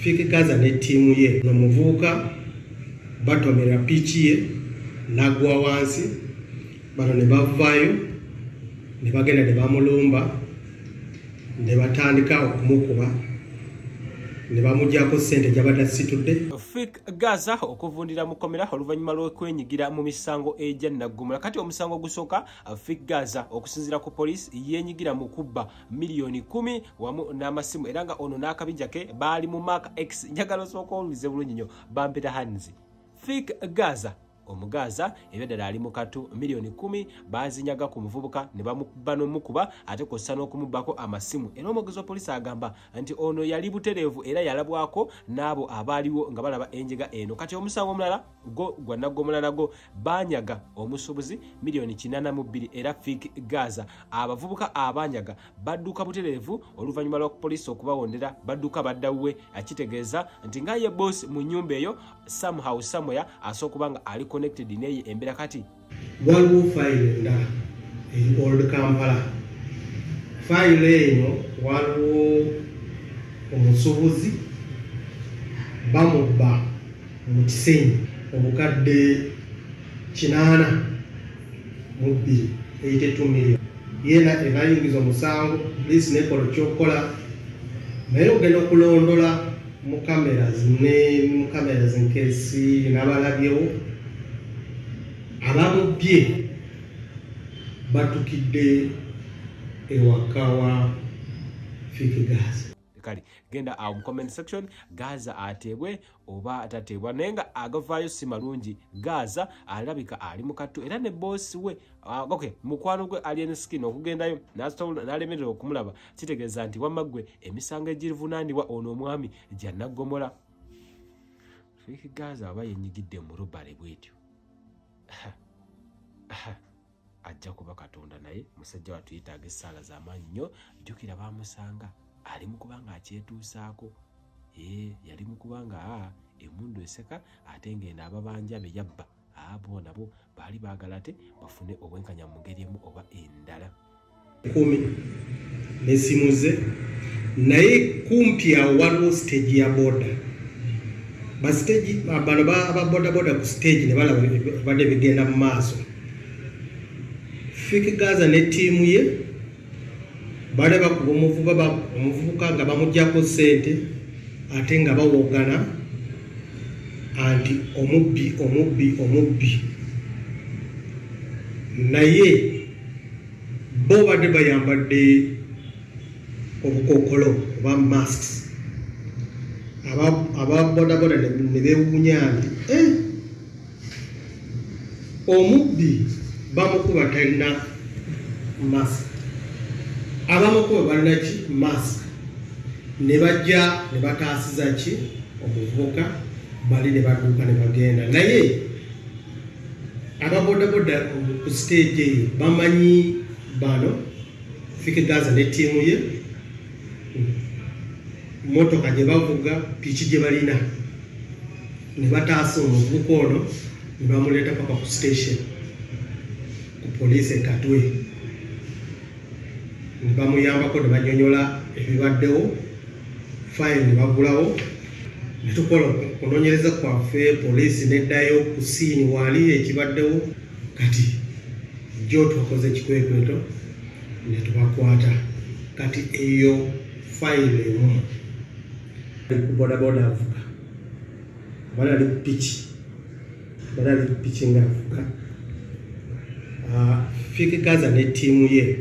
Fik Gaza ne ttiimu ye nomuvubuka batomera piki ye n'agwa wansi, bano ne bavaayo ne bagenda ne bamulumba ne batandika okumukuba ne bamugyako ssente gy'abadde asitudde. Fik Gaza okuvundira mu kkomera oluvannyuma lw'okwenyigira mu misango egya nnaggumula. Kati omusango ogusooka, Fik Gaza okusinziira ku poliisi yeenyigira mu kubba miliyoni 10 wamu n'amasimu, era nga ono n'akabinja ke baali mu Mark X. Njagala osooka owulize bulungi nnyo, bampita Hanzi. Fik Gaza omugaza ebyaddala ali mu katu, miliyoni 10 bazinyaga ku muvubuka ne bamukuba n'omukuba, ate kw'ossa n'okumubbako amasimu. Era omwogezi wa poliisi agamba nti ono yali butereevu era yalabwako n'abo abaaliwo nga balaba enjega eno. Kati omusango omulala gwo gwa naggomola, nagwo banyaga omusuubuzi miliyoni 82, era Fik Gaza abavubuka abanyaga badduka butereevu oluvannyuma lwa poliisi okubawondera, badduka badda wuwe. Akitegeeza nti nga ye boss mu nnyumba eyo, somehow somewhere asobola okuba nga ali connected n'eyo embeera. Kati waliwo fayiro endala eri Old Kampala. Fayiro eno waliwo omusuubuzi bamubba mu Kisenyi obukadde 82, 82 million. Yena enayingiza omusango, poliisi nekola ekyokukola, naye ogenda okulondola mu cameras ne mu cameras nkesi n'abalabyewo abamubbye batukidde ewaka wa Fik Gaza. Kale genda awo mu comment section, Gaza ateebwe oba atateebwa? Naye nga agavaayo si malungi. Gaza alabika ali mu kattu, era ne boosi we, okay, mukwano gwe Alien Skin okugendayo n'alemererwa okumulaba, kitegeeza nti wamma ggwe emisango egivunaanibwa ono omwami gyanaggomola. Fik Gaza aba yenyigidde mu robbery bwetyo, ajja kuba Katonda, naye musajja wattu yeetaaga essaala z'amaanyi nnyo. Jjukira bamusanga ali mu kuba nga akyetuusaako. Ee, yali mu kuba nga emundu eseka, ate ng'eno ababanja be yabba abo nabo baali baagala ate bafune obwenkanya mu ngeri emu oba endala. 10 n'essimu ze, naye kumpi awo waliwo stage ya boda, bastage bano aba bodaboda ku stage ne balaba ebadde bigenda mu maaso. Fik Gaza ne ttiimu ye bali bakuba omuvubuka nga bamugyako ssente, ate nga bawogana anti omubbi, omubbi, omubbi, naye bo badde bayambadde obukookolo oba masks. Aba bodaboda ne beewuunya nti, "Eh, omubbi bamukuba talina mask, abamukuba balina ki mask?" Ne bajja ne bataasiza ki omuvubuka, bali ne badduka ne bagenda. Naye ababodaboda ku stage eyo bamanyi bano Fik Gaza ne ttiimu ye, motoka gye bavuga, piki gye balina, ne bataasa omuvubuka ono ne bamuleeta paka ku station, ku poliisi e Katwe, ne bamuyambako ne banyonyola ebibaddewo, fayiro ne bagulawo, ne tukola okunoonyereza kwaffe. Poliisi neddayo ku scene waali ekibaddewo. Kati jjo twakoze ekikwekweto ne tubakwata. Kati eyo fayiro emu. Ali ku bodaboda avuga, abali ali ku piki, bali ali ku piki ng'avuga. Fik Gaza ne ttiimu ye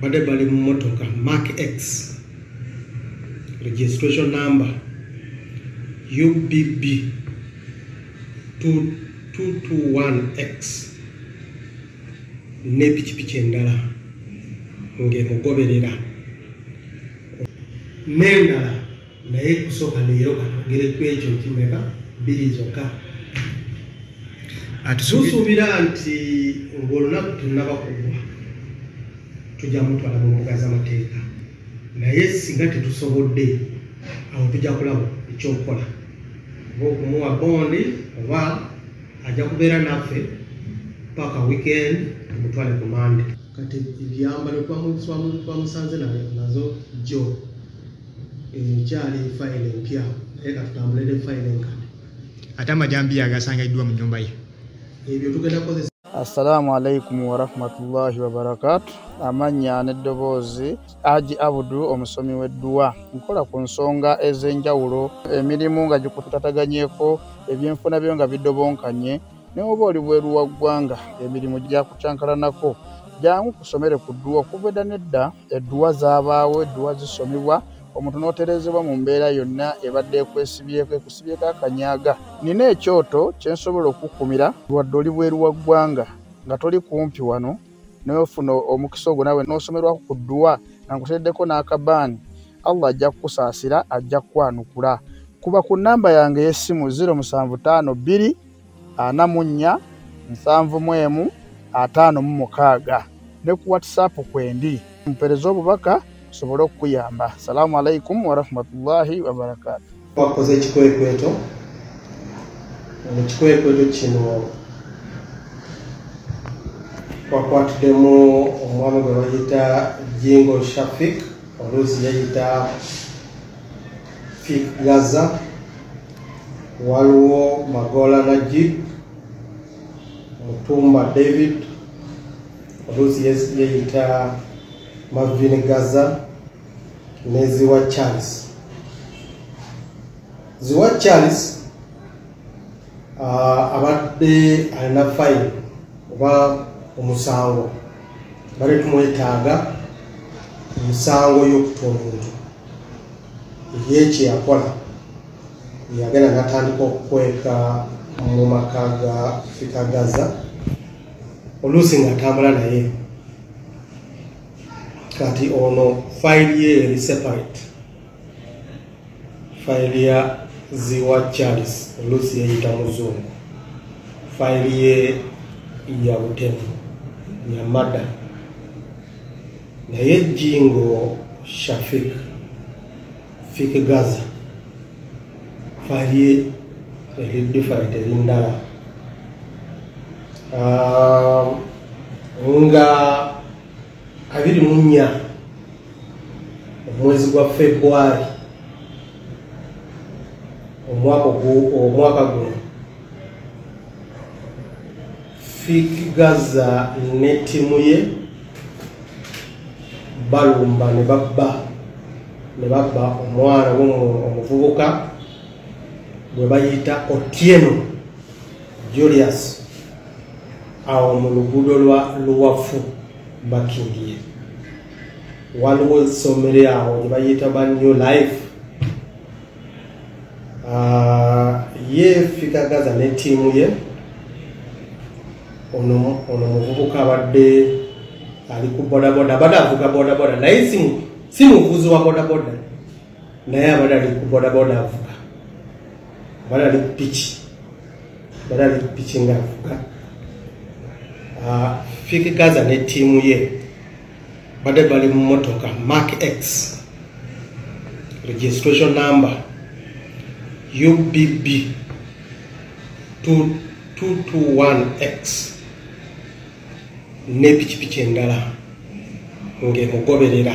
badde bali mu motoka Mark X, registration number UBB 221X, n'epikipiki endala ng'emugoberera n'endala. Naye kusooka leero katwogere ku ekyo kimeka, bbiri zokka. Tusuubira nti ng'olunaku tunnaba kugwa tujja mutwala mu mbuga z'amateeka, naye singa tetusobodde, awo tujja kulaba ekyokukola, oba okumuwa bondi oba ajja kubeera naffe paka weekend tumutwale ku Mande. Kati ebyambalo twamusanze nazo jjo. Ekyali fayiro empya, naye katutambule ne fayiro enkadde. Ate amajambiya agasangiddwa mu nnyumba ye, ebyo tugenda kukozesa. Assalamu alaikum warahmatullahi wabarakatu. Amannya n'eddoboozi Haji Abudu, omusomi w'edduwa. Nkola ku nsonga ez'enjawulo, emirimu nga gikutataganyeko, ebyenfuna byo nga bidobonkanye, ne oba oli bweru wa ggwanga emirimu gyakucankalanako, jangu kusomere ku dduwa. Okuva edda n'edda edduwa zaabaawo, edduwa zisomebwa omuntu n'oterezebwa mu mbeera yonna ebadde ekwesibyeko, ekusibyeko akanyaga. Nina ekyoto kye nsobola okukumira wadde oli bweru wa ggwanga nga toli kumpi wano, n'ofuna omukisa ogwo naawe n'osomerwako ku dduwa nga nkuteereddeko n'akabaani. Allah ajja kukusaasira, ajja kukwanukula. Kuba ku nnamba yange ey'essimu 0752 44 71 56 ne ku WhatsApp kwendi, mpeereze obubaka nsobole okukuyamba. Assalamu alaikum warahmatullahi wabarakatu. Twakoze ekikwekweto. Mu kikwekweto kino twakwatiddemu omwami gwe bayita Jingo Shafik, oluusi yayita Fik Gaza, waliwo Magola Najib, Mutumba David, oluusi yayita Marvin Gaza ne Ziwa Charles. Ziwa Charles abadde alina fayiro oba omusango, bali tumwetaaga omusango y'okutta omuntu. Ye kye yakola, yagenda n'atandika okukweka mu maka ga Fika Gaza, oluusi ng'atambula naye. Kati ono fayiri ye eri separate, fayiri ya Ziwa Charles, oluusi yeyita muzungu, fayiri ye ya butemu, ya mada. Naye Jingo Shafik Fik Gaza fayiri ye eri different, eri ndala. Nga 24 omwezi gwa Februari omwaka guno, Fik Gaza ne ttiimu ye balumba ne babba omwana omuvubuka gwe bayita Otieno Julius awo mu luguudo lwa Luwafu Makindye. Waliwo essomero awo gye bayita ba New Life. Ye Fika Gaza ne ttiimu ye, ono muvubuka abadde ali ku bodaboda, abadde avuga bodaboda, naye si muvuzi wa bodaboda, naye abadde ali ku bodaboda avuga, abadde ali ku piki, abadde ali ku piki ng'avuga. Fik Gaza ne ttiimu ye badde bali mu mmotoka Mark X, registration number UBB 221X, ne pikipiki endala ng'emugoberera.